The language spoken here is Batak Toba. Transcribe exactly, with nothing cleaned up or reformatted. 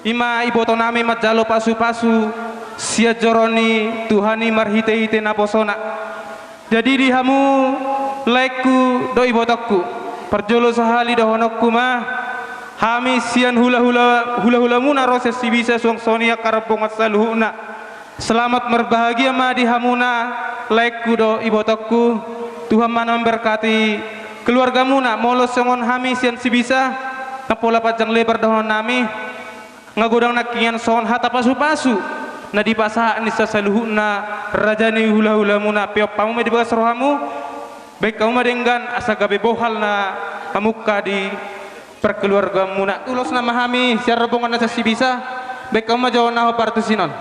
Ima ibotonami manjalo pasu-pasu sian joro ni Tuhan i marhite-hite naposona. Jadi di hamu laengku dohot ibotongku, parjolo sahali dohononku ma, hami sian hula-hula, hula-hulamuna ro sian Sibisa suang songon i angka rombongan saluhutna. Selamat marbahagia ma di hamuna laengku dohot ibotongku. Tuhan ma na memberkati keluargamuna. Molo songon hami sian Sibisa, ndang pola panjang lebar dohononnami. Nga godang nangkiningan songon hata pasu-pasu na dipasahat ni saluhutna raja ni hula-hulamuna. Peop hamu ma di bagas rohamu, baen hamu ma denggan asa gabe bohal na hamungka di parkeluargaanmuna. Ulos nama hami sian rombongan na sian Sibisa, baen hamu ma jo na hombar tusi on.